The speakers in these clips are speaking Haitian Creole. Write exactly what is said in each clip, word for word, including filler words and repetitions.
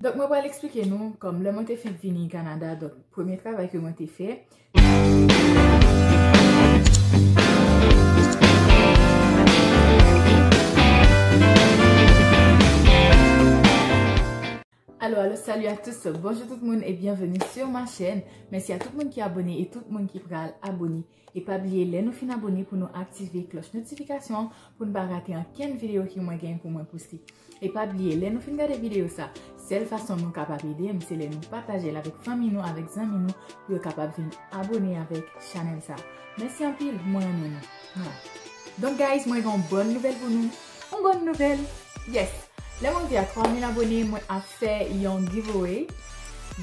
Donk, mwen pral eksplike nou, kòm lè mwen te fenk vini Kanada, donk, premye travay ke mwen te fè. Alo, alo, salut à tous, bonjour tout moun et bienvenue sur ma chaîne. Mèsi a tout moun ki abone e tout moun ki pral abone. E pa bliye, lè nou fin abone, pou nou aktive klòch notifikasyon an pou n pa rate ankenn videyo ke mwen gen pou mwen poste. E pa bliye, lè nou fin gade videyo sa, sèl fason nou kapab ede m, se lè nou pataje l avèk fanmi nou, avèk zanmi nou, pou yo kapab vin abone avèk chanèl sa. Mèsi anpil, mwen renmen nou. Donk, guys, mwen gen yon bòn nouvèl pou nou. Yon bòn nouvèl! Yes! Lè mwen rive a twa mil abone, mwen ap fè yon giveaway.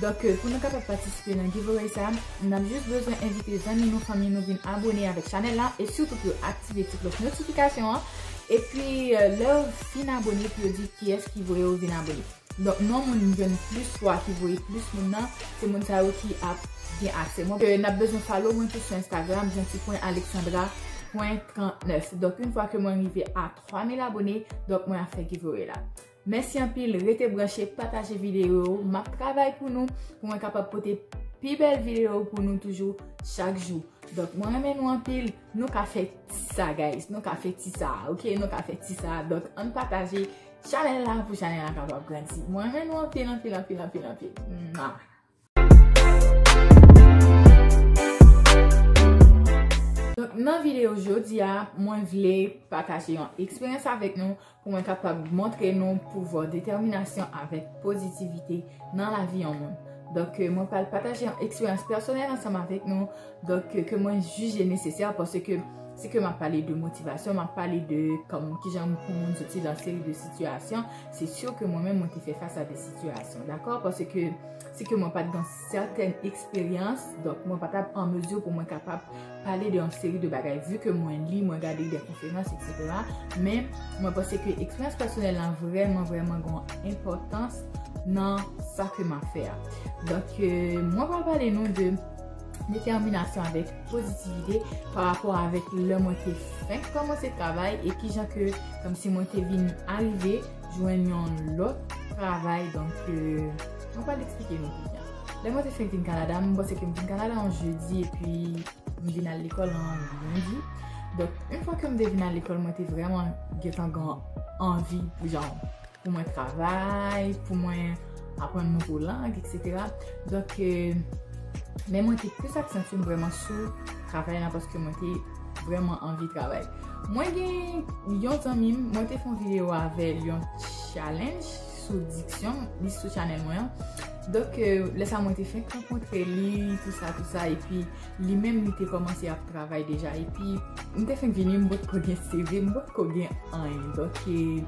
Donk, euh, pou nou kapab patisipe nan giveaway sa, n ap jis bezwen envite zanmi nou, fanmi nou vin abone avèk chanèl la e sitou pou yo aktive ti klòch notifikasyon an. Epi, euh, lè yo fin abone, pou yo di kiyès ki voye yo vin abone. Donk, non moun m jwenn plis fwa ki voye plis moun nan, se moun sa yo ki ap gen aksè. Mwen, euh, n ap bezwen follow mwen tou sou Instagram, janti pwen alexandra pwen trannèf. Donk, yon fwa ke mwen rive a twa mil abone, donk mwen ap fè giveaway la. Mèsi anpil, rete branche, pataje videyo yo. M ap travay pou nou, pou mwen kapab pote pi bèl videyo pou nou toujou, chak jou. Donk, mwen renmen nou anpil. Nou ka fè ti sa, guys. Nou ka fè ti sa, ok? Nou ka fè ti sa. Donk, ann pataje chanèl la pou chanèl la kapab grandi. Mwen renmen nou anpil, anpil, anpil, anpil, anpil. Mwah. Donk, nan videyo jodi a, mwen vle pataje yon eksperyans avèk nou pou mwen kapab montre nou pouvwa detèminasyon avèk pozitivite nan lavi yon moun. Donk, euh, mwen pral pataje yon eksperyans pèsonèl ansanm avèk nou. Donk, euh, ke mwen jije nesesè paske si ke m ap pale de motivasyon, m ap pale de kòm kijan pou moun soti nan seri de sitiyasyon, se si ke mwen menm mwen te fè fas a de sitiyasyon, dakò? Paske si ke mwen pa t gen sètèn eksperyans, donk mwen pa t ap an mezi pou mwen kapab pale de yon seri de bagay, vi ke mwen li, mwen gade de konferans, etsetera. Men, mwen panse ke eksperyans pèsonèl la vrèman, vrèman gen yon enpòtans nan sa ke m ap fè a. Donk, euh, mwen pral pale nou de detèminasyon avèk pozitivite pa rapò avèk lè mwen te fenk kòmanse travay e kijan ke, kòmsi mwen te vin arive jwenn yon lòt travay. Donk, euh, mwen pral eksplike nou pi byen. Lè mwen te fenk vin Kanada, mwen panse ke m vin Kanada yon jedi epi m vin al lekòl yon lendi. Donk, yon fwa ke m te vin al lekòl, mwen te vrèman gentan gen anvi pou jan pou mwen travay, pou mwen aprann nouvo lang, etsetera. Donk, euh, men mwen te plis aksanti m vrèman sou travay la paske mwen te vrèman anvi travay. Mwen gen yon zanmi m, mwen te fè yon videyo avè l, yon challenge sou diksyon, li sou chanèl mwen an. Donk, euh, lè sa mwen te fenk rankontre li, tou sa, tou sa, epi li menm li te kòmanse ap travay deja. Epi, m te fenk vini, m potko gen C V, m potko gen anyen. Donk, eh,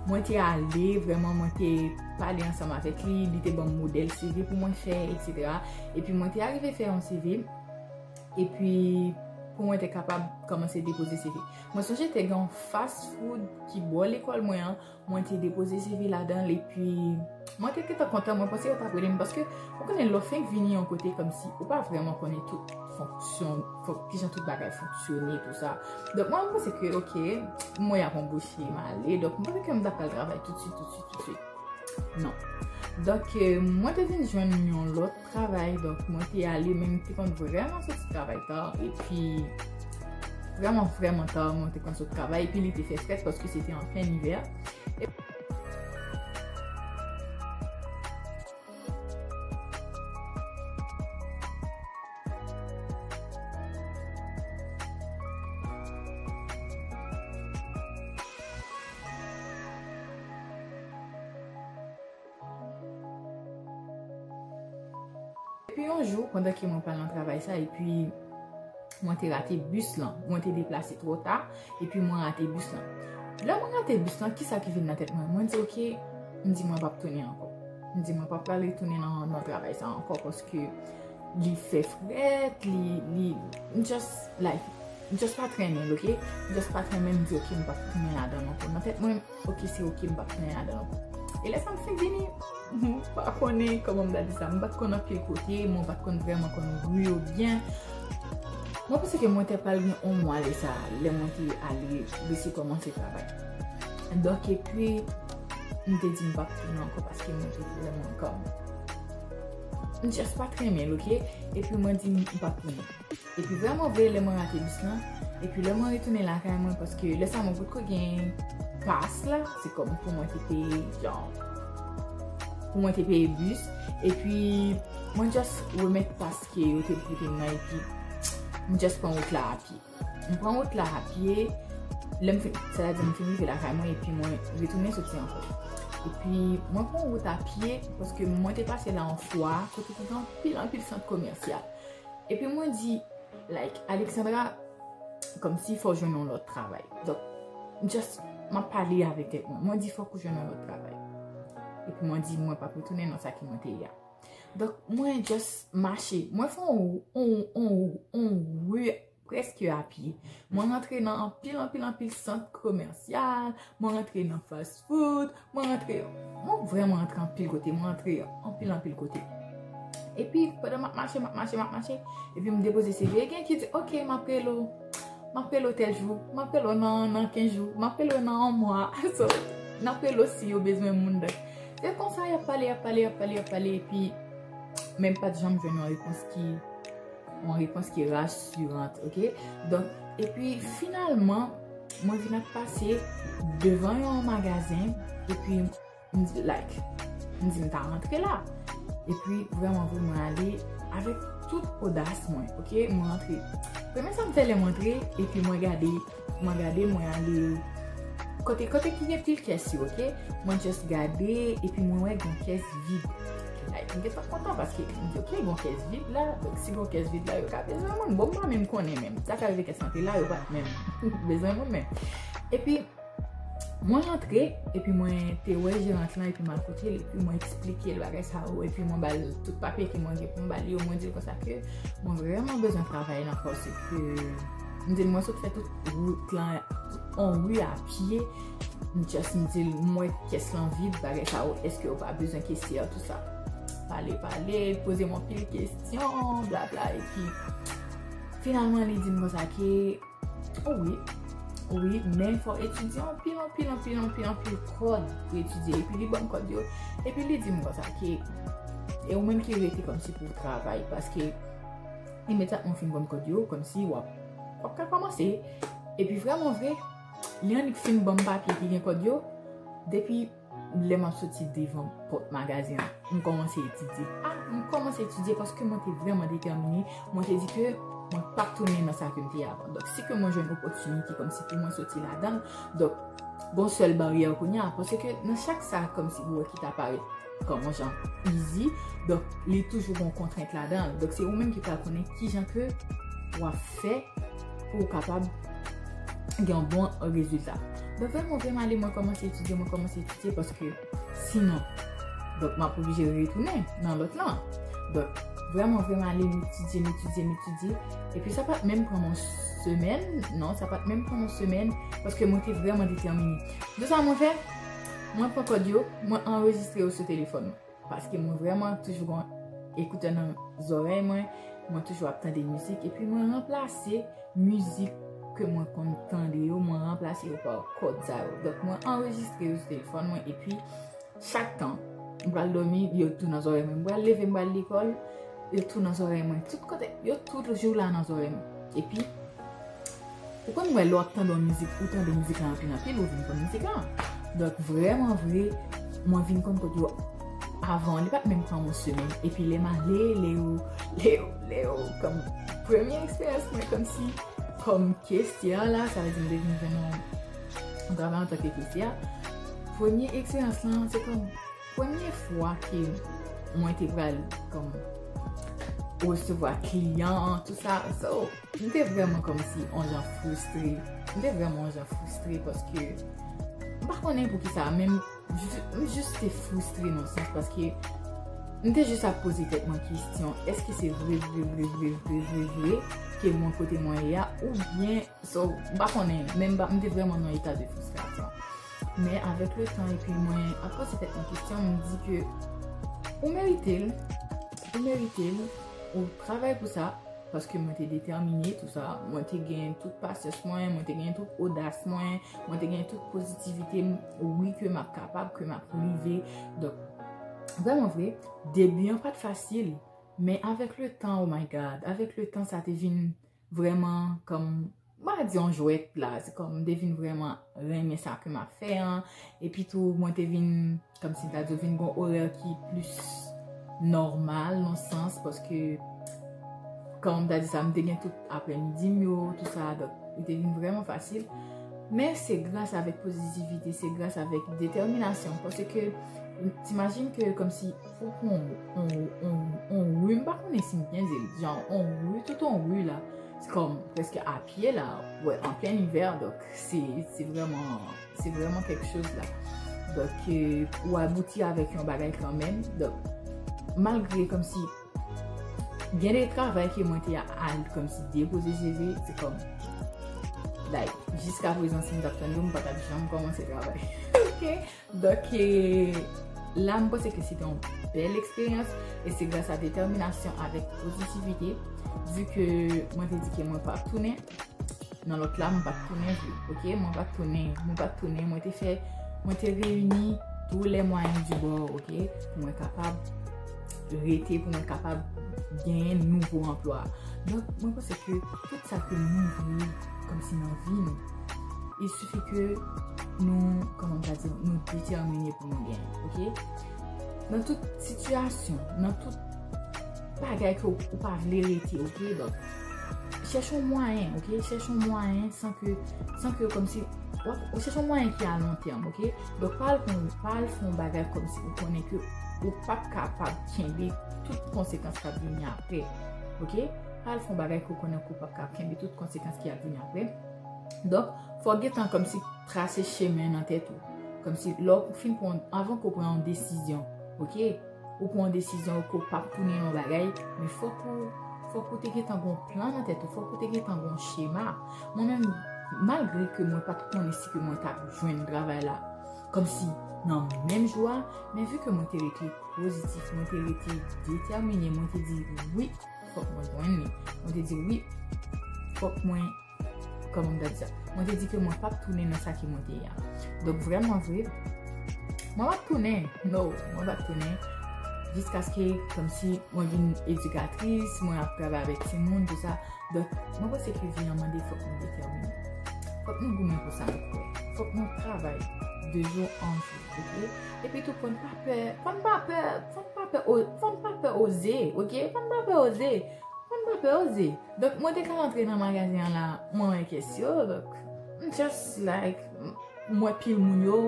mwen te ale, vrèman, mwen te pale ansanm avèk li, li te ban m modèl C V pou mwen fè, etsetera. Epi, mwen te arive fè yon C V, epi pou mwen te kapab kòmanse depoze C V. Mwen sonje te gen yon fast food ki bò lekòl mwen an, mwen te depoze C V ladan l, epi mwen te gentan kontan, mwen panse yo t ap rele m, paske ou konnen lè w fenk vini yon kote kòmsi ou pa vrèman konnen tout fonksyon, fon-, kijan tout bagay fonksyone, tou sa. Donk, mwen, mwen panse ke, ok, mwen y ap anboche m ale, donk mwen panse ke m ta pral travay toutswit, toutswit, toutswit. Non. Donk, eh, mwen te vin jwenn yon lòt travay, donk mwen te ale, men m te konn vrèman soti travay ta, epi vrèman, vrèman ta, mwen te konn sot travay, epi li te fè frèt paske se te an plen ivè. Epi yon jou, pandan ke mwen pral nan travay sa, epi mwen te rate bis lan. Mwen te deplase twò ta, epi mwen rate bis lan. Lè mwen rate bis lan, kisa ki vin nan tèt mwen? Mwen di, ok, m di mwen p ap tounen ankò. M di mwen p ap pral retounen nan, nan travay sa ankò, paske li fè frèt, li, li, m just, like, m just pa t renmen l, ok? M just pa t renmen, m di, ok, m p ap tounen ladan l ankò. Nan tèt mwen, ok, se ok, m p ap tounen ladan l ankò. E lè sa m fenk vini, m pa konnen kòman m ta di sa, m pa t konn anpil kote, mwen pa t konn vrèman konn ri yo byen. Mwen panse ke mwen te pral gen yon mwa lè sa, lè mwen te ale resi kòmanse travay. Donk, epi, m te di m p ap tounen ankò paske mwen te vrèman kòm. M just pa t renmen l, oke? Epi mwen di m p ap tounen. Epi vrèman vre, lè mwen rate bis lan, epi lè mwen retounen lakay mwen, paske lè sa mwen potko gen pas la, se kòm pou mwen te peye, jan, pou mwen te peye bis, epi mwen just remèt pas ke yo te pote m nan, epi m just pran wout la a pye. M pran wout la a pye, lè m fin, sètadi m fin rive lakay mwen, epi mwen retounen soti ankò. Epi mwen pran wout a pye, paske mwen te pase la yon fwa, kote ki gen anpil, anpil sant komèsyal. Epi mwen di, like, Alexandra, kòmsi fò w jwenn yon lòt travay. Donk, just, m ap pale avèk tèt mwen. Mwen di, fòk ou jwenn yon lòt travay. Epi mwen di, mwen p ap retounen nan sa ke mwen te ye a. Donk, mwen just mache. Mwen fè yon, yon, yon, yon wout prèske a pye. Mwen rantre nan anpil, anpil, anpil sant komèsyal. Mwen rantre nan fast food. Mwen rantre, mwen vrèman rantre anpil kote. Mwen rantre anpil, anpil kote. Epi, pandan m ap mache, m ap mache, m ap mache, epi m depoze C V, gen ki di, "Ok, m ap rele w. M ap rele w tèl jou. M ap rele w nan, nan kenz jou. M ap rele w nan yon mwa." So, n ap rele w si yo bezwen moun. Donk, se konsa y ap pale, y ap pale, y ap pale, y ap pale, epi, men m pa t janm jwenn yon repons ki, yon repons ki rasirant, oke? Donk, epi, finalman, mwen vin ap pase devan yon magazen, epi m di, like, m di m ta rantre la. Epi, vrèman vre, mwen ale avèk tout odas mwen, oke? Mwen rantre. Premye sa m fè lè m rantre, epi mwen gade, mwen gade, mwen ale kote, kote ki gen pil kès yo, oke? Mwen just gade, epi mwen wè gen kès vid. Like, m gentan kontan paske m di, "Ok, gen kès vid la." Donk, si gen kès vid la, yo ka bezwen moun. Bon, m pa menm konnen menm. Sa ka rive kès lan te la, yo pa t menm bezwen moun menm. Epi, mwen rantre, epi mwen te wè jerant lan, epi m al kote l, epi mwen eksplike l bagay sa yo, epi mwen ba l tout papye ke mwen gen pou m ba li yo, mwen di l konsa ke mwen vrèman bezwen travay la, paske m di l mwen sot fè tout wout lan, yon ri a pye, m just m di l, m wè kès lan vid, bagay sa yo, èske yo pa bezwen kesyè, tout sa. Pale, pale, poze m anpil kesyon, blabla, epi finalman, li di m konsa ke, o wi, wi, men fò etidye anpil, anpil, anpil, anpil, anpil kòd pou etidye. Epi li ban m kòd yo, epi li di m konsa ke, e ou menm ki rete kòmsi pou w travay, paske imedyatman w fin konn kòd yo, kòmsi w ap, w ap ka kòmanse. Epi vrèman vre, li annik fin ban m papye ki gen kòd yo, depi lè m ap soti devan pòt magazen an, m kòmanse etidye. A, m kòmanse etidye paske mwen te vrèman detèmine. Mwen te di ke mwen p ap tounen nan sa ke m te ye avan. Donk, si ke mwen jwenn opòtinite kòmsi pou mwen soti ladan l, donk, gon sèl baryè kounye a, paske nan chak sa kòmsi ou wè ki ta parèt kòm yon jan easy, donk, li toujou gon kontrent ladan l. Donk, se ou menm ki pral konnen kijan ke w ap fè pou w kapab gen yon bon rezilta. Donk, vrèman, vrèman ale, mwen kòmanse etidye, mwen kòmanse etidye paske sinon, donk, m ap oblije retounen nan lòt lan. Donk, vrèman, vrèman ale, m etidye, m etidye, m etidye. Epi sa pa t menm pran m yon semèn, non, sa pa t menm pran m yon semèn, paske mwen te vrèman detèmine. Donk, sa mwen fè, mwen pran kòd yo, mwen anrejistre yo sou telefòn mwen. Paske mwen vrèman toujou gen ekoutè nan zòrèy mwen, mwen toujou ap tande mizik, epi mwen ranplase mizik ke mwen konn tande yo, mwen ranplase yo pa kòd sa yo. Donk, mwen anrejistre yo sou telefòn mwen, epi chak tan m pral dòmi, yo tou nan zòrèy mwen. M pral leve, m pral lekòl, yo tou nan zòrèy mwen. Tout kote, yo toujou la nan zòrèy mwen. Epi, ou konn wè lè w ap tande yon mizik, ou tande mizik la anpil anpil, ou vin konn mizik la. Donk, vrèman vre, mwen vin konn kòd yo avan, li pa t menm pran m yon semèn. Epi lè m ale, lè yo, lè yo, lè yo, kòm premye eksperyans mwen kòmsi, kòm kesyè la, sa vle di m te vin jwenn yon, yon travay antanke kesyè. Premye eksperyans lan, se kòm premye fwa ke mwen te pral kòm resevwa kliyan, tout sa. So, m te vrèman kòmsi on jan fristre. M te vrèman on jan fristre paske m pa konnen poukisa, men m jis, m jis te fristre nan sans paske m te jis ap poze tèt mwen kesyon, èske se vre, vre, vre, vre, vre, vre, vre ke mwen kote mwen ye a, oubyen, so, m pa konnen, men m pa, m te vrèman nan eta de fristrasyon. Men avèk le tan, epi mwen ap poze tèt mwen kesyon, m di ke ou merite l, ou merite l, ou travay pou sa, Paske mwen te detèmine, tou sa. Mwen te gen tout pasyans mwen, mwen te gen tout odas mwen, mwen te gen tout pozitivite m, wi, ke m ap kapab, ke m ap rive. Donk, vrèman vre, debi an pa t fasil, men avèk le tan, oh my God, avèk le tan, sa te vin vrèman kòm, m pa di yon jwèt la, se kòm m te vin vrèman renmen sa ke m ap fè an, epi tou, mwen te vin, kòmsi m ta di, vin gon orè ki plis nòmal, nan sans, paske, kòm m ta di sa, m te gen tout aprèmidi m yo, tou sa, donk, li te vin vrèman fasil. Men se gras avèk pozitivite, se gras avèk detèminasyon, paske, t imajine ke kòmsi pou pran yon, yon, yon, yon ri, m pa konnen si m byen di l, jan, yon ri, tout yon ri la, se kòm prèske a pye la, wè, an plen ivè, donk, se, se vrèman, se vrèman kèk choz la. Donk, euh, ou abouti avèk yon bagay kanmenm. Donk, malgre kòmsi gen de travay ke mwen te al kòmsi depoze seve, se kòm, like, jiska prezan, si m t ap tann yo, m pa t ap janm kòmanse travay. Ok? Donk, euh, la, m panse ke se te yon bèl eksperyans, e se gras a detèminasyon avèk pozitivite, vi ke mwen te di ke mwen p ap tounen, nan lòt la, m pa t tounen vre, ok? Mwen pa t tounen, mwen pa t tounen, mwen te fè, mwen te reyini tous les moyens du bord, ok? Pou mwen kapab rete, pou mwen kapab genyen nouvo anplwa. Donk, mwen panse ke tout sa ke nou vle, kòmsi nan vi nou, il suffit ke nou, kòman m ta di, nou detèmine pou nou genyen, ok? Nan tout sitiyasyon, nan tout bagay ke w, ou pa vle rete, ok? Donk, chèche yon mwayen, ok? Chèche yon mwayen san ke, san ke kòmsi, w ap, ou chèche yon mwayen ki a lon tèm, ok? Donk, pa al fè yon, pa al fè yon bagay kòmsi ou konnen ke ou p ap kapab kenbe tout konsekans k ap vini apre, ok? Pa al fè yon bagay ke ou konnen ke ou p ap kapab kenbe tout konsekans ki ap vini apre. Donk, fò w gentan kòmsi trase chemen nan tèt ou. Kòmsi lè w fin pran, avan ke w pran yon desizyon, ok? Ou pran yon desizyon ke w p ap tounen nan bagay, men fòk ou, fòk ou te gentan gon plan nan tèt ou, fòk ou te gentan gon chema. Mwen menm, malgre ke mwen pa t konnen si ke mwen t ap jwenn travay la, kòmsi nan menm jou a, men vi ke mwen te rete pozitif, mwen te rete detèmine, mwen te di, wi, fòk mwen jwenn li. Mwen te di, wi, fòk mwen, kòman m ta di sa? Mwen te di ke mwen p ap tounen nan sa ke mwen te ye a. Donk, vrèman vre, mwen p ap tounen. No, mwen p ap tounen. Jiskaske, kòmsi, mwen vin edikatris, mwen ap travay avèk timoun, tou sa. Donk, mwen panse ke vi an mande fòk nou detèmine. Fòk nou goumen pou sa nou kwè. Fòk nou travay de jou an jou, ok? Epi tou, fò n pa pè, fò n pa pè, fò n pa pè, o- fò n pa pè oze, ok? Fò n pa pè oze. Fò n pa pè oze. Donk, mwen te ka rantre nan magazen an la, mwen wè kès yo, donk, m just like, m- m wè pil moun yo,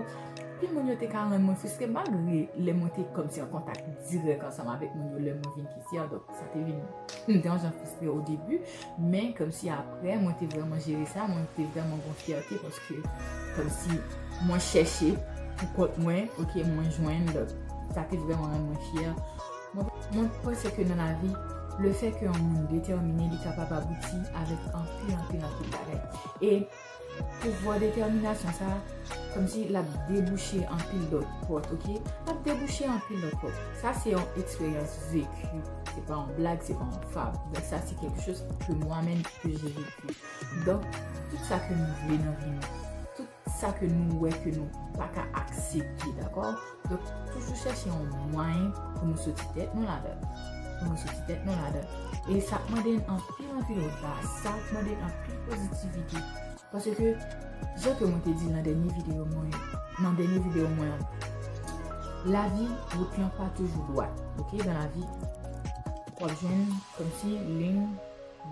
pil moun yo te ka rann mwen fristre, malgre lè mwen te kòmsi an kontak dirèk ansanm avèk moun yo, lè mwen vin kèsyè, donk, sa te vin m te yon jan fristre o debi, men kòmsi apre, mwen te vrèman jere sa, mwen te vrèman gon fyète, paske kòmsi mwen chèche pou kont mwen, ok, mwen jwenn, donk, sa te vrèman rann mwen fyè. Mwen, mwen panse ke nan lavi, le fè ke yon moun detèmine, li kapab abouti avèk anpil, anpil, anpil bagay. E pouvwa detèminasyon sa, kòmsi l ap debouche anpil lòt pòt, ok? L ap debouche anpil lòt pòt. Sa se yon eksperyans veki. Se pa yon blag, se pa yon fab. Donk, sa se quelque chose que moi-même, que j'ai vécu. Donk, tout sa ke nou vle nan vi nou, tout sa ke nou wè ke nou pa ka aksepte, dakò? Donk, toujou chèche yon mwayen pou nou soti tèt nou ladan. Pou nou soti tèt nou ladan. E sa ap mande n anpil, anpil odas, sa ap mande n anpil pozitivite. Paske, jan ke mwen te di nan dènye videyo mwen, nan dènye videyo mwen an, lavi, wout lan pa toujou dwat, ok? Nan lavi, w ap jwenn kòmsi liy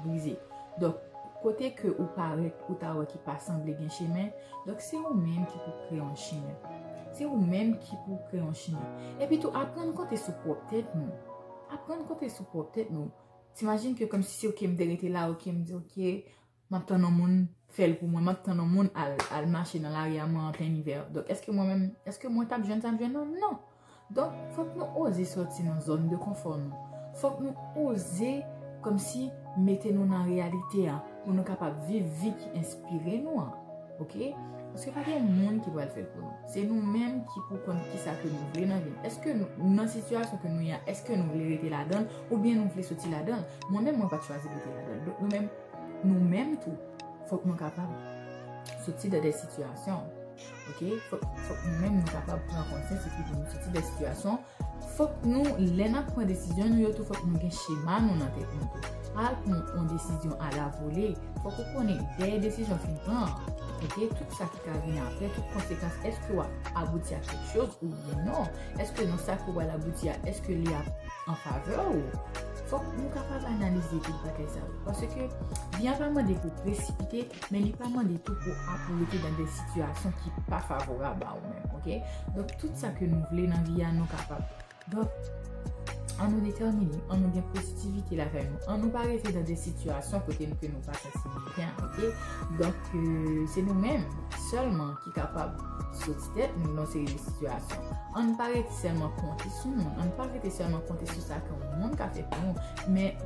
brize. Donk, kote ke ou parèt, ou ta wè ki pa sanble gen chemen, donk se ou menm ki pou kreye yon chemen. Se ou menm ki pou kreye yon chemen. Epi tou, aprann konte sou pwòp tèt nou. Aprann konte sou pwòp tèt nou. T imajine ke kòmsi se ok m te rete la, ok, m di, ok, m ap tann yon moun fè l pou mwen, m ap tann yon moun al, al mache nan lari a mwen an plen ivè. Donk, èske mwen menm, èske mwen t ap jwenn sa m jwenn nan? Non. Donk, fòk nou oze sòti nan zòn de konfò nou. Fòk nou oze kòmsi mete nou nan reyalite a pou nou kapab viv vi ki enspire nou an. Ok? Paske pa gen moun ki pral fè l pou nou. Se nou menm ki pou konn kisa ke nou vle nan vi n. Èske nou, nan sitiyasyon ke nou ye a, èske nou vle rete ladan l oubyen nou vle soti ladan l? Mwen menm, mwen pa t chwazi rete ladan l. Donk nou menm, nou menm tou, fòk nou kapab soti nan de sitiyasyon. Ok? Fòk, fòk nou menm nou kapab pran konsyans epi pou nou soti de sitiyasyon. Fòk nou, lè n ap pran desizyon nou yo tou, fòk nou gen chema nou nan tèt nou tou. Pa al pran yon desizyon alavole. Fòk ou konnen dèyè desizyon w fin pran an, ok, tout sa ki ka vini apre, tout konsekans, èske w ap abouti a kèk choz oubyen non? Èske nan sa ke w pral abouti a, èske li ap an favè w? Fòk nou kapab analize tout bagay sa yo. Paske vi a pa mande pou w presipite, men li pa mande tou pou ap rete nan de sitiyasyon ki pa favorab a ou menm, ok? Donk, tout sa ke nou vle nan vi a, nou kapab. Donk, an nou detèmine, an nou gen pozitivite lakay nou, an nou pa rete nan de sitiyasyon kote nou, ke nou pa santi nou byen, ok? Donk, euh, se nou menm sèlman ki kapab soti tèt nou nan seri de sitiyasyon. An nou pa rete sèlman konte sou moun, an nou pa rete sèlman konte sou sa ke yon moun ka fè pou nou, men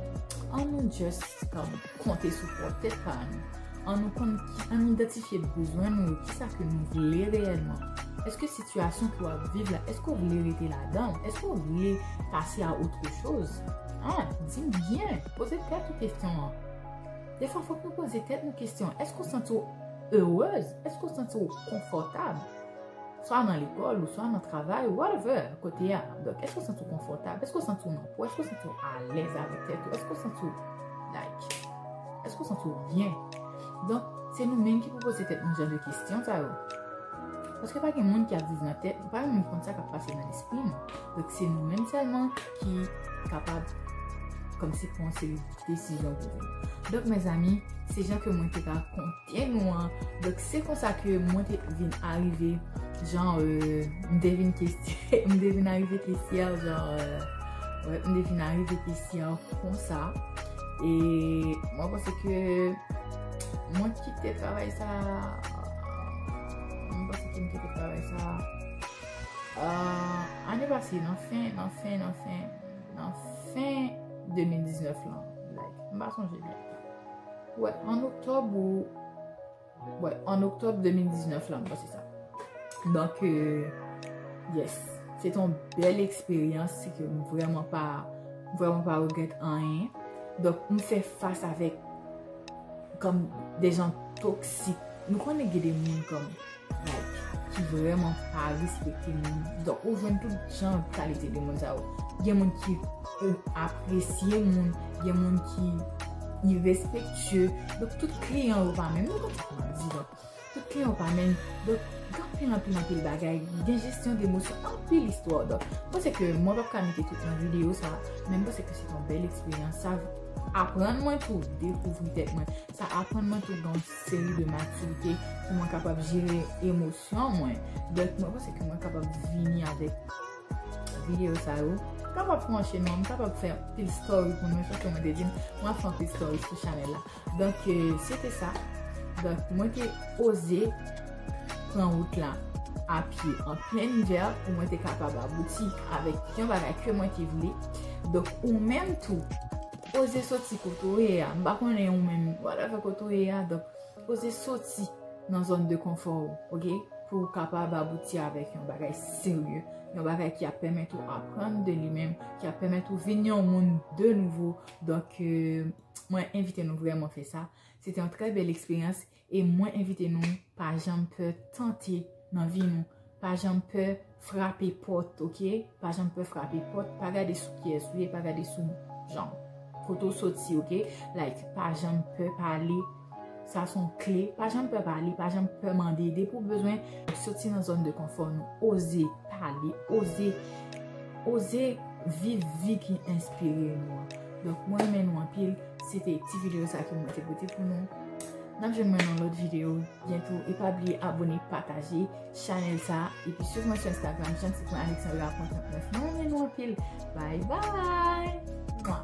an nou just, um, konte sou pwòp tèt pa nou. An nou konn ki, an nou idantifye bezwen nou yo, kisa ke nou vle reyèlman. Èske sitiyasyon ke w ap viv la, èske w vle rete ladan l? Èske w vle pase a autre chose? An, di m byen, poze tèt ou kesyon an. Defwa, fòk nou poze tèt nou kesyon. Èske w santi w erez? Èske w santi w konfòtab? Swa nan lekòl ou swa nan travay, whatever, kote a. Donk, èske w santi w konfòtab? Èske w santi w nan po? Èske w santi w alèz avèk tèt ou? Èske w santi w, like, èske w santi w byen? Donk, se nou menm ki pou poze tèt nou jan de kesyon sa yo. Paske pa gen moun ki ap viv nan tèt nou, pa gen moun ki konn sa k ap pase nan lespri nou. Donk, se nou menm sèlman ki kapab kòmsi pran yon seri desizyon pou nou. Donk, mezanmi, se jan ke mwen te ka konte nou an. Donk, se konsa ke mwen te vin arive, jan, euh, m te vin kestye, m te vin arive kestye, jan, euh, wè, m te vin arive kestye konsa. E mwen panse ke mwen kite travay sa, mwen panse ke m kite travay sa, euh, ane pase, nan fen, nan fen, nan fen, nan fen de mil diznèf lan. Like, m pa sonje byen. Wè, an oktòb ou, wè, an oktòb de mil diznèf lan, m panse sa. Donk, euh, yes, se te yon bèl eksperyans, se ke m vrèman pa, m vrèman pa regrèt anyen. Donk, m fè fas avèk, kòm, de jan toksik. Nou konnen gen de moun kòm, like, ki vrèman pa respekte moun. Donk, ou jwenn tout jan kalite de moun sa yo. Gen moun ki, euh, apresye moun, gen moun ki irespektye. Donk, tout kliyan yo pa menm. Nou konn sa k ap di, donk, tout kliyan yo pa menm. Donk, gen anpil, anpil, anpil bagay. Gen jesyon de emosyon, anpil istwa. Donk, mwen panse ke mwen p ap ka mete tout nan videyo sa, men mwen panse ke se te yon bèl eksperyans. Sa aprann mwen tou dekouvri tèt mwen. Sa aprann mwen tou gen yon seri de matirite pou mwen kapab jere emosyon mwen. Donk, mwen panse ke mwen kapab vini avèk videyo sa yo. M kapab fè yon chenèl, m kapab fè pil story pou nou, jan ke mwen te di n, mwen ap fè yon pil story sou chanèl la. Donk, euh, se te sa. Donk, mwen te oze pran wout la a pye an plen ivè pou mwen te kapab abouti avèk yon bagay ke mwen te vle. Donk, ou menm tou, oze soti kote w ye a. M pa konnen ou menm, whatever kote w ye a. Donk, oze soti nan zòn de konfò ou, ok? Pou w kapab abouti avèk yon bagay serye, yon bagay ki ap pèmèt ou aprann de li menm, ki ap pèmèt ou vin yon moun de nouvo. Donk, euh, mwen envite nou vrèman fè sa. Se te yon trè bèl eksperyans e mwen envite nou pa janm pè tante nan vi nou. Pa janm pè frape pòt, ok? Pa janm pè frape pòt. Pa gade sou kiyès ou ye, pa gade sou jan kote w soti, ok? Like, pa janm pè pale. Sa se yon kle. Pa janm pè pale, pa janm pè mande. Depi w bezwen soti nan zòn de konfò nou, oze pale, oze, oze viv vi ki enspire nou an. Donk, mwen renmen nou anpil. Se te ti videyo sa ke mwen te pote pou nou. N ap jwenn mwen nan lòt videyo byento. E pa bliye abone, pataje chanèl sa. Epi swiv mwen sou Instagram, janti pwen alexandra pwen trant nèf. Mwen renmen nou anpil. Bye bye! Mwa!